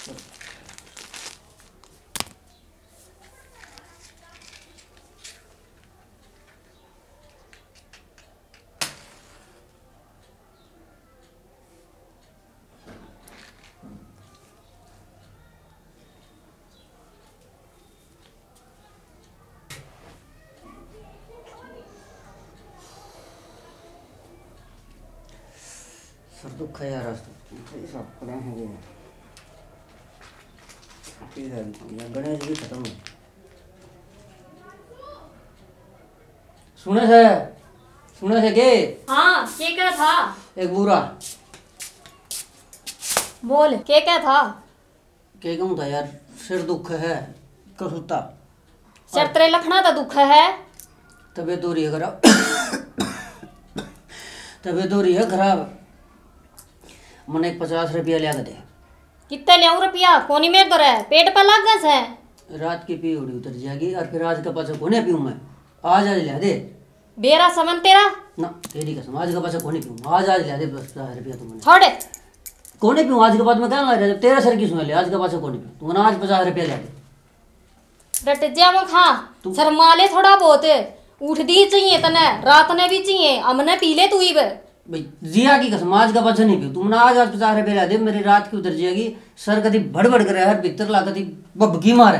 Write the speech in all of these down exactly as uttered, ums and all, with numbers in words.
सर दुख है यार, आज तो। ये सब पड़े हैं ये। ठीक है, ये गणेश भी खत्म है। सुने से, सुने से के? हाँ, के कह था? एक बुरा। बोल, के कह था? के कहूँ था यार, सिर दुख है, कसूता। सिर तेरे लखना तो दुख है। तबीयत हो रही है खराब। तबीयत हो रही है खराब। मने एक पचास रुपया लिया के दे। कितने लियाऊं रुपया? कोनी मेरे तो रहे, पेट पे लाग गए से। रात की पी उड़ी उतर जाएगी और फिर आज का पाछा कोने पीऊं मैं। आज, आज लिया दे। बेरा समन तेरा। ना, तेरी कसम, आज का पाछा कोनी पीऊं। आज, आज लिया दे बस पचास रुपया तू मने। छोड़। कोनी पीऊं, आज के बाद मैं कहूंगा, तेरा सर की सुन ले, आज का पाछा कोनी पीऊं। तू ना आज पचास रुपया लिया दे। डट जा मैं खा। तू शर्मा ले थोड़ा बहुत। उठ दी चाहिए तने, रात ने भी चाहिए, हमने पी ले तू ही बे। भाई, जिया की कसम, आज का पाछा नहीं पीऊं। तू मने आज, आज पचास रुपया लिया दे, मेरी रात की उतर जाएगी। सर कदी भड़भड़ करे, हर भीतर ला कदी भभकी मारे।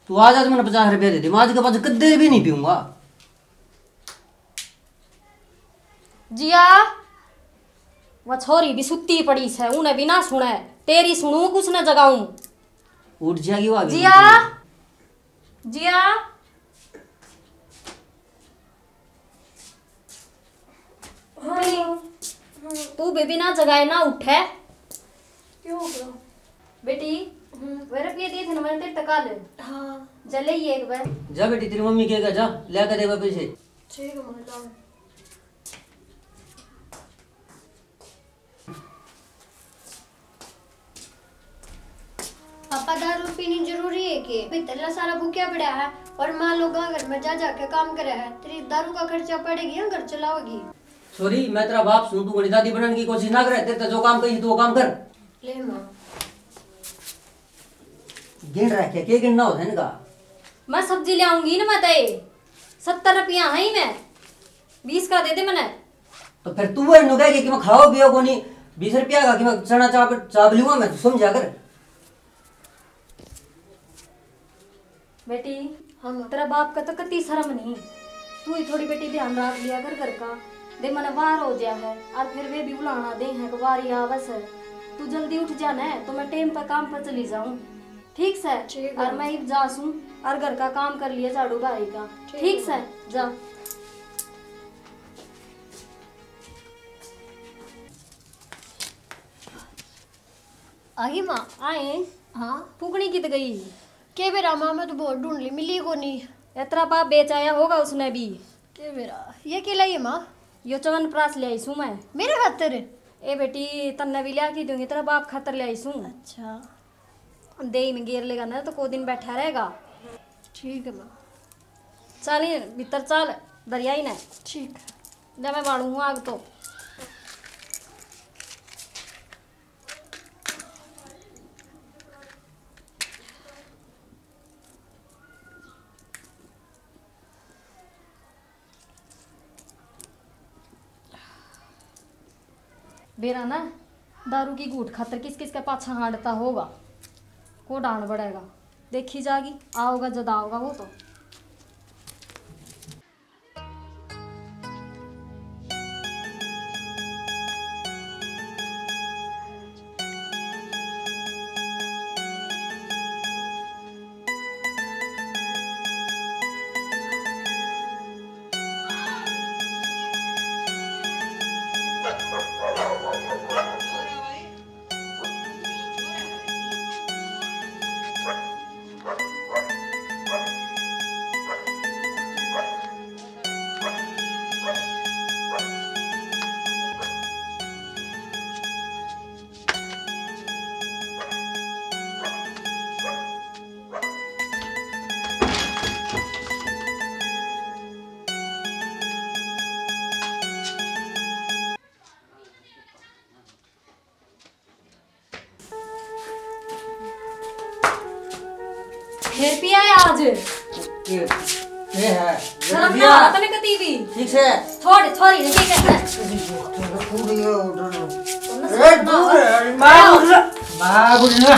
तू आज, आज मने पचास रुपया दे दे, मैं आज के बाद कदे भी नहीं पीऊंगा। जिया, वह छोरी भी सुत्ती पड़ी से, उन्हें भी ना सुने, तेरी सुनूं कुछ ना जगाऊं। उठ जाएगी वो अभी। जिया, जिया। हाँ। तू बेबी ना जगाए ना उठे। क्यों हो गया? बेटी, हम्म। वे रुपये दिए थे ना मैंने तेरे तक कल। हाँ। जा ले ये एक बार। जा बेटी, तेरी मम्मी के जा, ले के दे वापस से। ठीक है, माँ, लाओ। पापा, दारू पीनी जरूरी है के? भीतरला सारा भूख्या पड़ा है और माँ लोग घर में जा जाके काम करे है। तेरी दारू का खर्चा पड़ेगी या घर चलाओगी? छोरी, मैं तेरा बाप सूं, तू घणी दादी बनने की कोशिश ना करे। तेरे ते जो काम कही तू वो काम कर। ले माँ। गिन रखे, के गिनना होता है इनका? मैं सब्जी ले आऊंगी ना, मैं ते सत्तर रुपया है ही मैं, बीस का दे दे मने। तो फिर तू वो नु कह के कि मैं खाओ पियो कोनी, बीस रुपया का कि मैं चना चाप, चाप लूंगा मैं, तू समझा कर। बेटी, हाँ माँ। तेरा बाप का तो कती शर्म नहीं, तू ही थोड़ी बेटी ध्यान रख लिया कर घर का। दे मने वार हो गया है और फिर वे भी उलाना दे हैं कि वारी आवस है। तू जल्दी उठ जा ना, तो मैं टेम पर काम पर चली जाऊं। ठीक सै? ठीक है। और मैं इब जा सूं और घर का काम कर लिए, झाड़ू भाई का। ठीक ठीक है। सै? जा। आ गई माँ? आए। हाँ। फूकनी कित गई? के बेरा माँ, मैं तो बहुत ढूंढ ली, मिली कोनी। इतना बाप बेच आया होगा उसने भी। के बेरा? ये के लाई है माँ? यो चवनप्राश ले आई सूं मैं। मेरे खातर? ए बेटी, तन्ने भी लिया के दूंगी, तेरा बाप खातर ले आई सूं। अच्छा। देही में गेर लेगा ना तो को दिन बैठा रहेगा। ठीक है माँ। चल, भीतर चल, दरियाई ने। ठीक। ले, मैं बालूं हूँ आग तो। बेरा ना, दारू की घूट खातर किस किस के पाछा हांडता होगा, को डांड बढ़ेगा, देखी जागी, आओगा जद आओगा वो तो। फिर पिया है आज। ये, ये है। शर्म ना दिया। आता ना कती भी। ठीक है। छोड़, छोरी ने क्या कहता है? पूरी ये उधर। तुमने ए, शर्म ना दूर आता। है, माँ बुढ़ला। माँ बुढ़ला।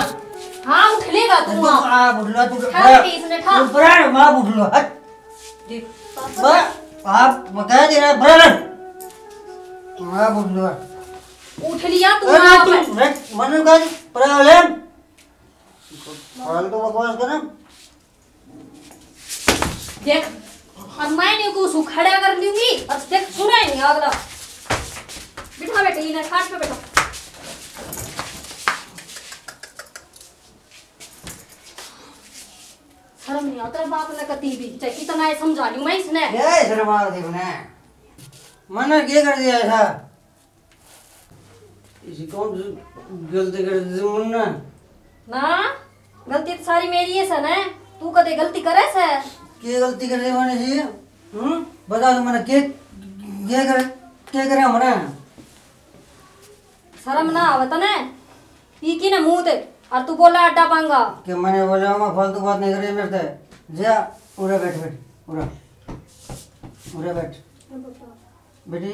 हाँ, उठ लेगा तू तू माँ। माँ बुढ़ला, तू ठा बड़ा, बेटी इसने ठा। तू बड़ा माँ बुढ़ला, हट। देख, बा-, आप बता दे रहा, बड़ा। माँ बुढ़ला। उठ लिया तू अरे, माँ तू, पर। हट, मनु का problem। फालतू बकवास कर। देख, अब मैं नहीं को खड़ा कर लूंगी, अब देख, सुना ही नहीं अगला। बिठा बेटे, इन्हें खाट पे बैठा। शर्म नहीं आता बाप ने कती भी, चाहे कितना ही समझा लूं मैं इसने। ये शर्मा दे बने। मना के कर दिया था? इसी कौन सी गलती कर दी तुमने? ना, गलती तो सारी मेरी है सने। तू कदे गलती करे से? के गलती कर दी मैंने जी? हम्म? बता दो मैंने के, के करे, के करे हमने? शर्म ना आवे तने? पी की ने मुंह ते, और तू बोला अड्डा पांगा। के मैंने बोला, मैं फालतू बात नहीं करी मेरे से। जा, उरे बैठ, बैठ, उरे। उरे बैठ। बेटी,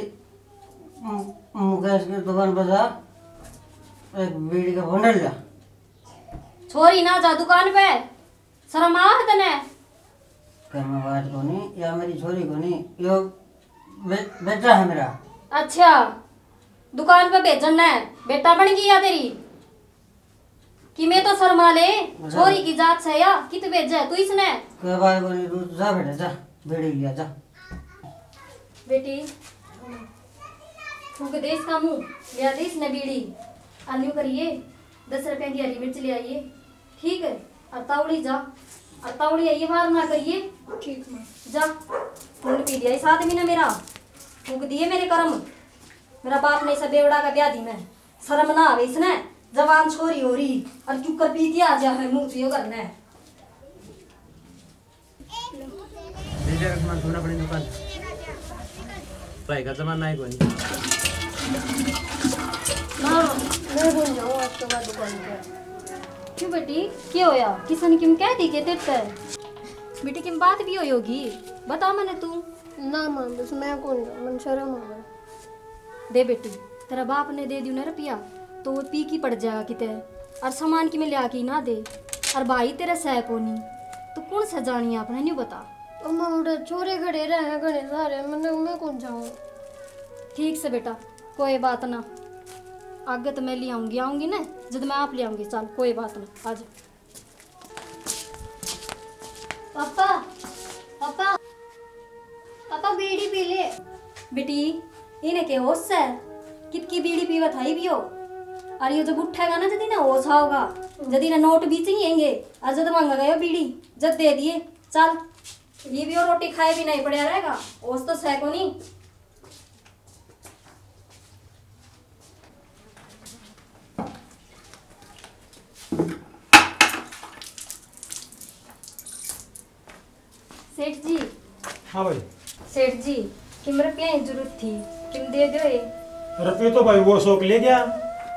मु-, मुकेश की दुकान पर जा, एक बीड़ी का बंडल ला। छोरी ना जा दुकान पे, शर्म आवे तने? घर में बात कोनी, या मेरी छोरी कोनी, यो बे-, बेटा है मेरा। अच्छा, दुकान पे भेजन ने, बेटा बन गई या तेरी? कि मैं तो शर्मा ले, अच्छा। छोरी की जात से या, कित भेजे तू इसने? कोई बात कोनी, तू जा बेटा, जा, बीड़ी लिया, जा। बेटी, फूक दे इसका मुंह, लिया दे इसने बीड़ी। आ न्यू करिए, दस रुपए की हरी मिर्च ले आइए, ठीक है? और तावड़ी जा, और तावड़ी आइए, बाहर ना करिए। ठीक माँ। जा, खून पी लिया इस आदमी ने मेरा, फूक दिए मेरे कर्म। मेरा बाप ने इसे बेवड़ा का ब्याह दी मैं, शर्म ना आवे इसने, जवान छोरी हो रही और क्यूकर पी के आ जा है मुंह पियो करने। ले जा रसमान, सोना पड़ी दुकान। भाई का जमाना ही कोनी। माँ, मैं भूल जाऊँ आज के बाद दुकान पे। क्यों बेटी, क्या होया? किसन किम कह दी के तेरे ते? बेटी, किम बात भी होई होगी, बता मने तू। ना माँ, बस मैं कौन जाऊँ, मन शर्म आ गया। दे बेटी, तेरा बाप ने दे दियो ना रुपया, तो वो पी की पड़ जाएगा किते, और सामान की में लिया की ना दे, और भाई तेरा सह कोनी, तो कौन सा जानिए आपने, न्यू बता। अम्मा, उड़े छोरे खड़े रहे हैं घणे सारे, मैं, मैं कौन जाऊँ? ठीक से बेटा, कोई बात ना, आगे तो मैं ले आऊंगी, आऊंगी ना, जब मैं आप ले आऊंगी, चल कोई बात ना, आ जा। पापा, पापा, पापा, बीड़ी पी ले। बेटी, इन्हें के होश है? कितकी बीड़ी पीवा थाई भी हो? और ये जब उठेगा ना, जदी ना होश आओगा, जदी ना नोट भी चाहिएंगे, और जद मांगा गयो बीड़ी, जद दे दिए, चल। ये भी और रोटी खाए भी नहीं पड़ा रहेगा, होश तो सै कोनी। सेठ जी। हाँ भाई। सेठ जी, किम रुपया की जरूरत थी, किम दे दो ये। रुपये तो भाई वो शौक ले गया,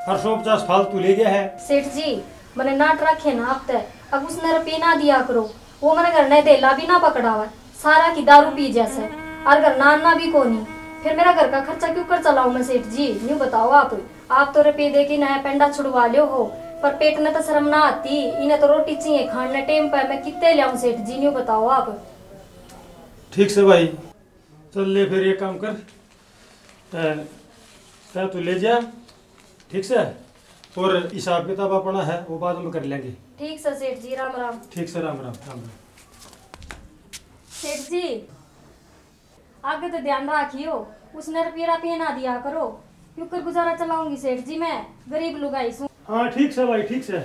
और सौ पचास फालतू ले गया है। सेठ जी, मैंने नाट रखे ना आप तै, अब उसने रुपये ना दिया करो, वो मैंने घर ने धेला भी ना पकड़ावे, सारा की दारू पी जैसे, और घर नाना भी कोनी। फिर मेरा घर का खर्चा क्यों कर चलाऊं मैं सेठ जी, न्यू बताओ आप। आप तो रुपये दे के नया पेंडा छुड़वा लियो हो, पर पेट ने तो शर्म ना आती, इन्हें तो रोटी चाहिए खान ने टेम पे, मैं कितने ल्याऊं सेठ जी, न्यू बताओ आप। ठीक से भाई, चल ले फिर एक काम कर, तै, तै तू ले जा, ठीक से, और हिसाब किताब अपना है वो बाद में कर लेंगे। ठीक से सेठ जी, राम राम। ठीक से, राम राम, राम राम। सेठ जी, आगे तो ध्यान राखियो, उसने रुपये रापये ना दिया करो, क्यों कर गुजारा चलाऊंगी सेठ जी, मैं गरीब लुगाई सूं। हाँ, ठीक से भाई, ठीक से।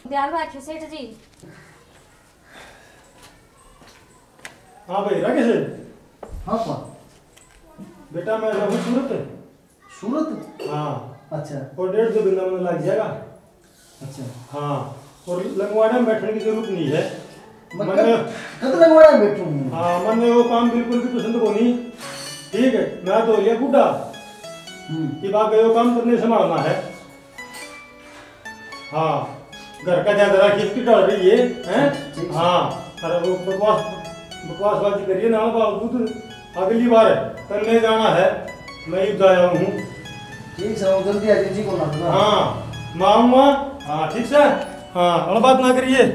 ध्यान राखियो सेठ जी। हाँ भाई, राकेश। हाँ पा। बेटा, मैं रहूँ सूरत। सूरत? हाँ। अच्छा। और डेढ़ दो महीना में लग जाएगा। अच्छा। हाँ, और लंगवाड़ा में बैठने की जरूरत नहीं है। मैं मैंने कब, कब लंगवाड़ा में बैठूँ? हाँ, मैंने वो काम बिल्कुल भी पसंद को नहीं। ठीक है, मैं तो हो गया बूढ़ा। हम्म। कि बात वो काम तुमने संभालना है। हाँ, घर का ज्यादा राखी इसकी डाल रही है, हैं? हाँ, अरे वो बकवास, बकवासबाजी करिए ना बाबू, तू अगली बार तन्ने जाना है, मैं ही जाया हूँ। ठीक सै, वो जल्दी आ जी, जी को ना। हाँ, मैं आऊँगा। हाँ, ठीक सै। हाँ, अड़ बात ना करिए।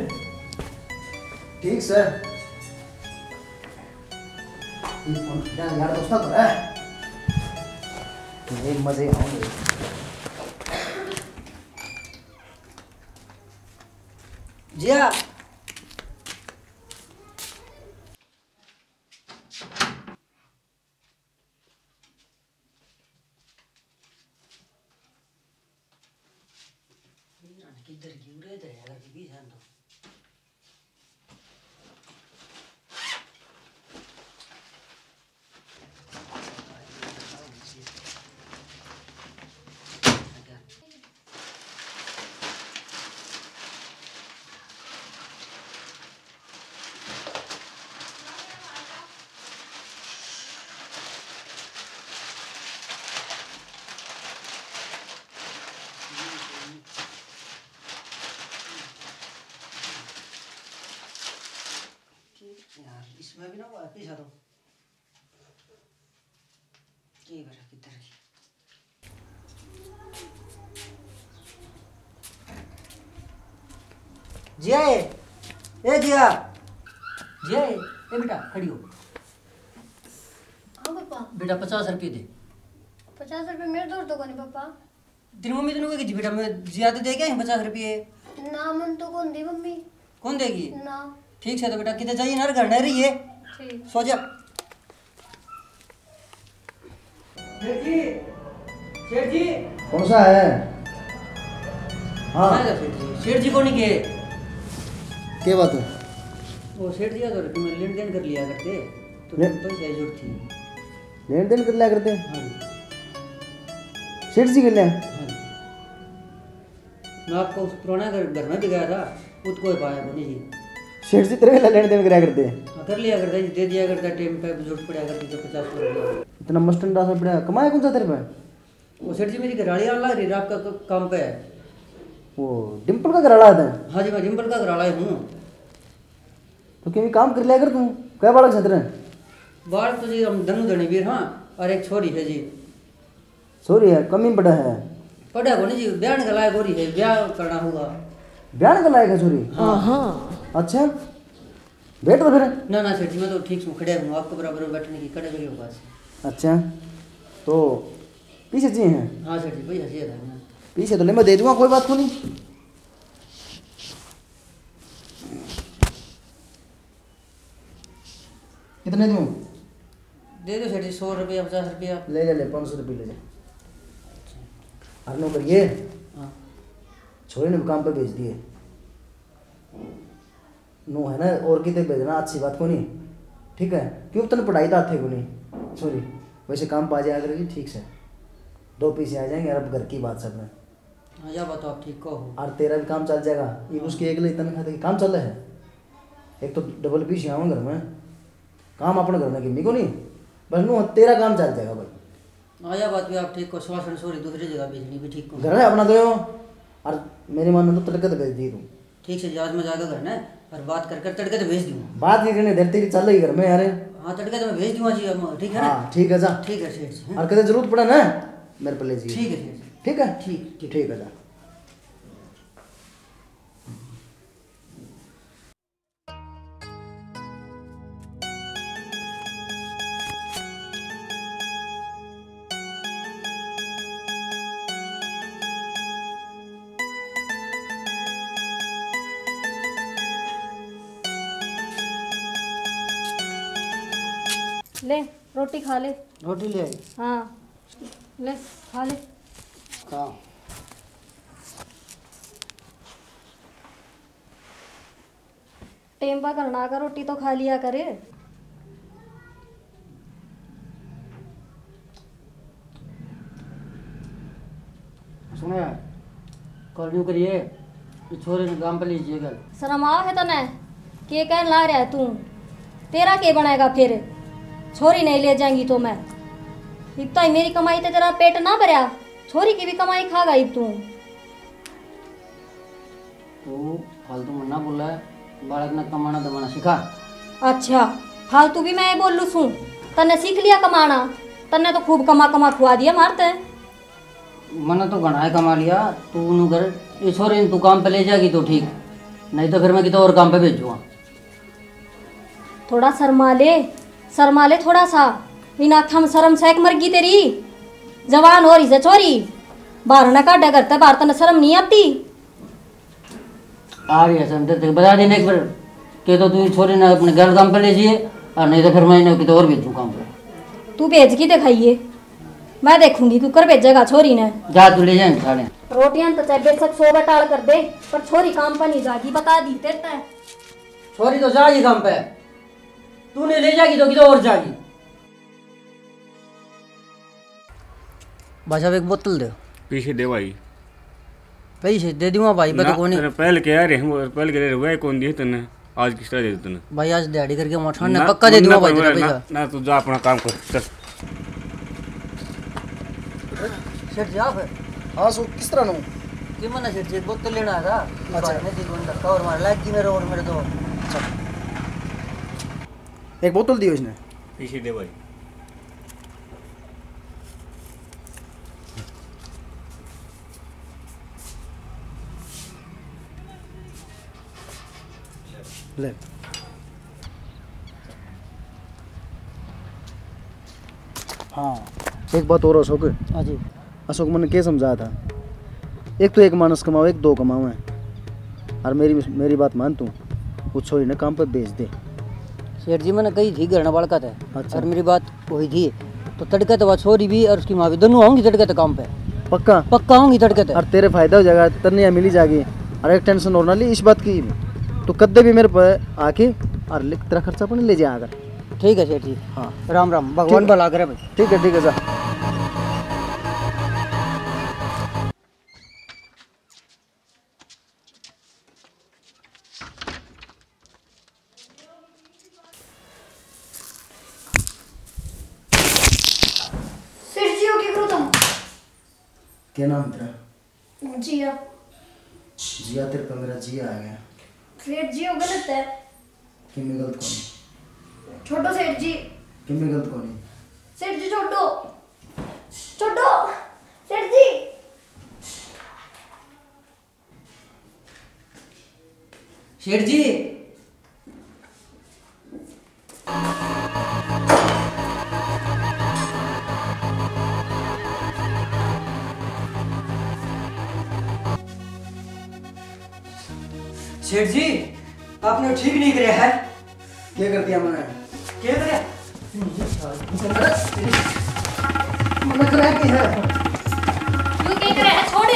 ठीक सै। यार, यार दोस्ता तो है। ये मजे आएंगे। जिया। किधर गिरे थे यार, भी जान दो। यार, इसमें भी ना हुआ है, पीछा तो। ये बेटा, किधर है? जिया ए, ए जिया, जिया ए, ए बेटा, खड़ी हो। हाँ पापा। बेटा, पचास रुपये दे। पचास रुपये मेरे दौर तो कोनी पापा। तेरी मम्मी तन्नै कही थी बेटा, मैं जिया तो दे के आई पचास रुपये। ना, मन तो कौन दी मम्मी। कौन देगी? ना। ठीक सै तो बेटा, किते जाइए ना, घर ना रहिए। ठीक। सो जा। सेठ जी, सेठ जी। कौन सा है? हाँ। कहाँ है सेठ जी? सेठ जी को नहीं गए। क्या बात है? वो सेठ जी, अगर तुम लेन देन कर लिया करते, तो ले- तुम पैसे जरूरत थी। लेन देन कर लिया करते? हाँ जी। सेठ जी कर लिया? हाँ जी। मैं आपको उस पुराना घर, घर में भी गया था, उसको ही पाया कोनी जी। सेठ जी तेरे वाला लेन देन करया करते? हाँ, कर लिया करता जी, दे दिया करता टाइम पे, जरूरत पड़ा करती तो पचास रुपये। इतना मस्टंडा सा पड़ा, कमाया कौन सा तेरे पे? वो सेठ जी, मेरी घराली आने लग रही रात का क-, काम पे है। वो डिम्पल का घराला है? हाँ जी, मैं डिम्पल का घराला ही हूँ। तो क्यों काम कर लिया कर तू? कै बालक सै तेरे? बालक तो जी हम दनु धणी वीर हाँ, और एक छोरी है जी। छोरी है, कमी बड़ा है? पढ़ा कोनी जी, ब्याह के लायक हो रही है, ब्याह करना होगा। ब्याह के लायक है छोरी? हाँ। अच्छा, बैठ तो फिर। ना, ना सेठ जी, मैं तो ठीक हूँ, खड़ा हूँ, आपके बराबर बैठने की कड़े भी होगा। अच्छा, तो पीछे जी हैं? हाँ सेठ जी, भाई हंसी है। पीछे तो ले, मैं दे दूंगा, कोई बात को नहीं। कितने दूं? दे दो सेठ जी, सौ रुपया, पचास रुपया। ले, ले, ले, पाँच सौ रुपये ले जा। और नो करिए। हाँ। छोरी ने भी काम पे भेज दिए। नो है ना, और किते भेजना अच्छी बात कोनी। ठीक है, क्यों तने पढ़ाई तो आते कोनी। सॉरी, वैसे काम पा जाया करेगी, ठीक से। दो पैसे आ जाएंगे, और अब घर की बात सब में। हाँ, या बात तो आप ठीक कहो। और तेरा भी काम चल जाएगा, ये हाँ। उसकी एक ही तनख्वाह देके काम चल रहा है। एक तो डबल पीछे आऊँ घर में, काम अपने घर में किन्नी को नहीं, बस नू तेरा काम चल जाएगा भाई। हाँ, या बात भी आप ठीक कहो, सुवासण सोरी दूसरी जगह भेजनी भी ठीक कहो। घर है अपना तो यो, और मेरी माँ ने तो तड़के तो भेज दी तू। ठीक से, आज मैं जाकर घर ने और बात कर कर तड़के तो भेज दूंगा। बात भी करने देर तेरी चल रही घर में यार। हाँ, तड़के तो मैं भेज दूंगा जी, हम, ठीक है ना? हाँ, ठीक है, जा। ठीक है सेठ जी, हाँ। और कदे जरूरत पड़े ना, मेरे पे ले जी। ठीक है सेठ जी। ठीक है? ठीक, ठीक। ठीक है, जा। ले, रोटी खा ले। रोटी ले आई? हाँ, ले, खा ले। खा। टेम पा करना कर, रोटी तो खा लिया कर। सुने, कल न्यू करिए, ये छोरे ने गांव पे लीजिए कल। शर्म आ है तने? के कहन ला रहा है तू? तेरा के बनेगा फिर? छोरी नहीं ले जाएंगी तो मैं। इब ताई मेरी कमाई ते तेरा पेट ना भरया, छोरी की भी कमाई खागा इब तू। तू फालतू मत ना बोला, बालक ने कमाना दबाना सिखा। अच्छा, फालतू भी मैं ये बोलू सूं? तन्ने सीख लिया कमाना, तन्ने तो खूब कमा कमा खुआ दिया मारते। मन्ने तो घणा है कमा लिया। तू नू कर, ये छोरी ने तू काम पे ले जाएगी तो ठीक, नहीं तो फिर मैं कितने और काम पे भेजूंगा। थोड़ा शर्मा ले, शर्मा ले थोड़ा सा। इन आँखां में शर्म सैक मरगी तेरी। जवान हो रही से छोरी, बाहर ना काढ़े घर ते, बाहर तन्ने शर्म नहीं आती। आ रही है शर्म तेरे, बता देने एक बार। के तो तू छोरी ने अपने घर काम पे ले जाइए, और नहीं तो फिर मैं इन्हें कितने और भेजूँ काम पे। तू भेज की दिखाइए, मैं देखूंगी तू कर भेजेगा छोरी ने। जा तू ले जा इन्हें सारे। रोटियां तो चाहे बेशक सौ बटाल कर दे, पर छोरी काम पे नहीं जागी, बता दी तेरे तै। छोरी तो जागी काम पे, तू नहीं ले जागी तो किधर और जागी। भाई साहब, एक बोतल दे। पीछे दे भाई। पैसे दे दूंगा भाई, ना, पता कोनी। अरे पहल के यार, हम पहल के रे, वह कौन दिए तन्ने? आज किस तरह दे दूं तन्ने? भाई, आज दिहाड़ी करके मैं ठाणे ना, पक्का दे दूंगा भाई, तेरा ना, पैसा। ना, तू जा अपना काम कर, चल। सेठ जी, आप है? हाँ, सो किस तरह नू? कि मैंने सेठ जी एक बोतल लेना आया था। अच्छा। भाई ने दी बंद रखा और मार लाग गई मेरे और मेरे दो। अच्छा। एक बोतल दी उसने। पीछे दे भाई। ले। हाँ, एक बात और अशोक। हाँ जी। अशोक, मैंने के समझाया था, एक तो एक मानस कमावे, एक दो कमावे। और मेरी, मेरी बात मान तू, वो छोरी ने काम पे भेज दे। सेठ जी, मैंने कही थी घरना बालका थे, अच्छा। और मेरी बात हुई थी, तो तड़के तो वह छोरी भी और उसकी माँ भी दोनों आऊंगी तड़के तो काम पे। पक्का? पक्का आऊंगी तड़के तो। और तेरे फायदा हो जाएगा, तन्ने यहाँ मिली जाएगी। और एक टेंशन और ना ली इस बात की, तो कद्दे भी मेरे पे आके और लिख, तेरा खर्चा अपने ले जाया कर। ठीक है सेठ जी। हाँ। राम राम, भगवान ठीक है। भला करे भाई। ठीक है, ठीक है, जा। सेठ जी, हो क्या करो तुम? क्या नाम तेरा? जिया। जिया, तेरे पे मेरा जिया आ गया। सेठ जी, वो गलत है। किमें गलत कोनी? छोड़ो सेठ जी। किमें गलत कोनी? सेठ जी, छोड़ो। छोड़ो। सेठ जी। सेठ जी। सेठ जी, आपने ठीक नहीं करया है। क्या कर दिया मैंने? क्या करे? मैंने कराया की है? क्यों क्या करे है? छोड़,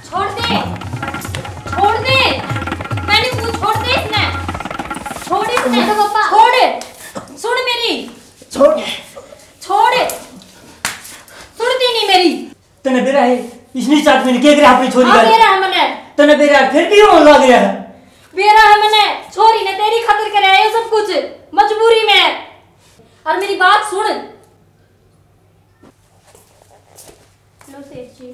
छोड़ दे, छोड़ दे। मैंने तू छोड़ दे इसने, छोड़ इसने। बेटा, पापा। छोड़, सुन मेरी। छोड़। छोड़, सुनती नहीं मेरी। तने बेरा है, इसने चाट मैंने क्या करे अपनी छोरी हाँ, का? बेरा है मने। तने बेरा है, फिर भी होने लग रहा है। बेरा है मने, छोरी ने तेरी खातिर करे है ये सब कुछ, मजबूरी में। और मेरी बात सुन। लो सेठ जी।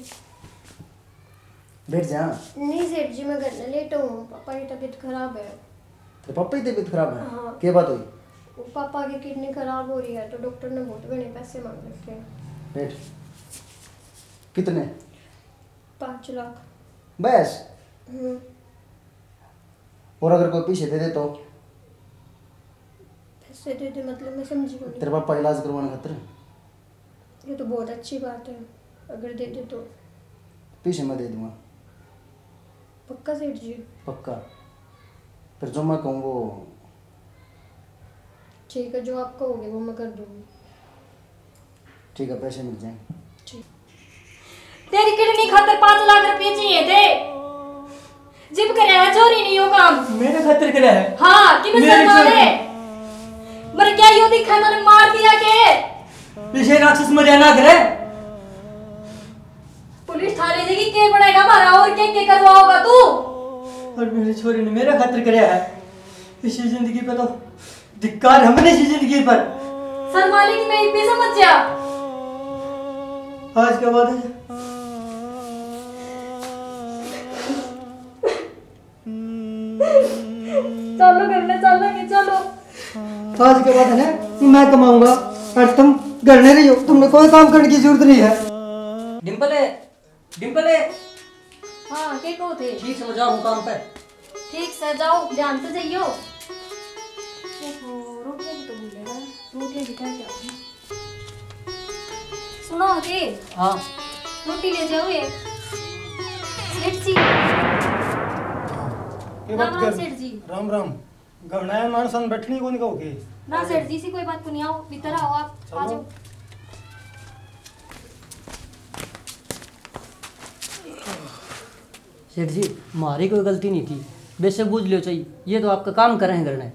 बैठ जा। नहीं सेठ जी, मैं घर में लेट हूँ, पापा की तबीयत खराब है। तो पापा की तबीयत खराब है? हाँ। क्या बात हुई? वो पापा की किडनी खराब हो रही है, तो डॉक्टर ने बहुत घने पैसे मांग रखे हैं। बैठ। कितने? पाँच लाख। बस? हम्म। और अगर कोई पैसे दे दे तो? पैसे दे दे मतलब, मैं समझी नहीं। तेरे पापा का इलाज करवाने खातिर। ये तो बहुत अच्छी बात है, अगर दे दे तो। पैसे मैं दे दूंगा। पक्का सेठ जी? पक्का। फिर जो मैं कहूँ वो। ठीक है, जो आप कहोगे वो मैं कर दूंगी। ठीक है, पैसे मिल जाएंगे। ठीक। तेरी किडनी खातर पाँच लाख रुपए चाहिए थे। जिब करे है छोरी नहीं हो काम। मेरे खातिर करे है? हाँ, कि मैं मेरे शर्मा छोरी। रे। मर क्या यो दिखा, मैंने मार दिया के? इसे राक्षस मरिया ना करे। पुलिस थारे जगह के बनाएगा हमारा, और के के करवाओगा तू? और मेरी छोरी ने मेरे खातिर करे है। इसी जिंदगी पे तो धिक्कार हमने इसी जिंदगी पर। सर मालिक, मैं इब्बे समझ जा। आज के बाद चलो, घर में चलेंगे, चलो। आज के बाद है ना, मैं कमाऊंगा और तुम घर में रहियो, तुमने कोई काम करने की जरूरत नहीं है। डिम्पल है, डिम्पल है। हाँ, के कहो थे? ठीक से जाओ काम पे। ठीक से जाओ, ध्यान से जाइयो। ओहो, रोटियां भी तो भूलेगा, रोटियां भी क्या क्या होगी? सुनो के? हाँ। रोटी ले जाओ ये। सेठ जी। ये राम बात राम कर। सेठ जी। राम राम। घबराया मानसन बैठनी कौन कहो के? ना सेठ जी, सी कोई बात को नहीं, आओ, भीतर आओ आप, चलो। आ जाओ। सेठ जी, म्हारी कोई गलती नहीं थी, बेशक बूझ लियो चाहिए, ये तो आपका काम करे हैं करने।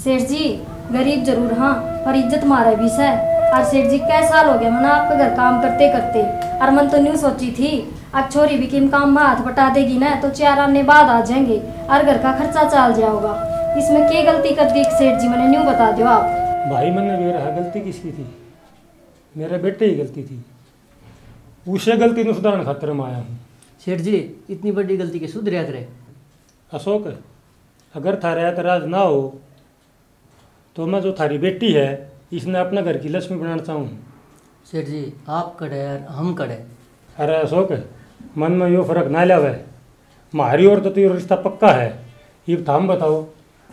सेठ जी, गरीब जरूर हाँ, पर इज्जत म्हारे भी सै। और सेठ जी, कै साल हो गया मना आपके घर काम करते करते, और मन तो न्यू सोची थी, अब छोरी भी किम काम में हाथ बटा देगी ना, तो चार आने बाद आ जाएंगे और घर का खर्चा चाल जाएगा। इसमें के गलती कर दी सेठ जी, मैंने न्यू बता दो आप। भाई, मैंने बेरा है, गलती किसकी थी? मेरे बेटे ही गलती थी, उसे गलती नु सुधारण खातर मैं आया हूँ। सेठ जी, इतनी बड़ी गलती के सुधरया करे। अशोक, अगर थारे ऐतराज ना हो, तो मैं जो थारी बेटी है, इसने अपने घर की लक्ष्मी बनाना चाहूँ। सेठ जी, आप कड़े और हम कड़े। अरे अशोक, मन में यो फर्क ना लावे, म्हारी ओर तो यो रिश्ता पक्का है। इब थाम बताओ।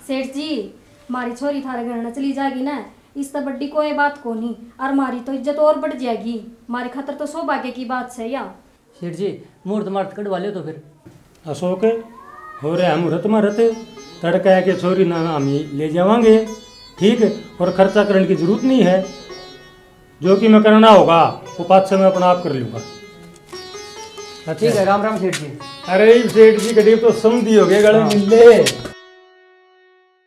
सेठ जी, म्हारी छोरी थारे घर न चली जाएगी ना, इससे बड्डी कोई बात कोनी, और म्हारी तो इज्जत और बढ़ जाएगी। म्हारे खातर तो सौभाग्य की बात है या। सेठ जी, मुहूर्त मार्त कढ़वा लो तो फिर। अशोक, हो रहा है मुहूर्त मार्त, तड़का के छोरी ना हम ही ले जावांगे, ठीक है? और खर्चा करने की जरूरत नहीं है, जो कि मैं करना होगा वो पाछे मैं अपना आप कर लूंगा। अच्छा। ठीक है, राम राम सेठ जी। अरे सेठ जी, करीब तो समझी हो गए, गले हाँ। मिल ले।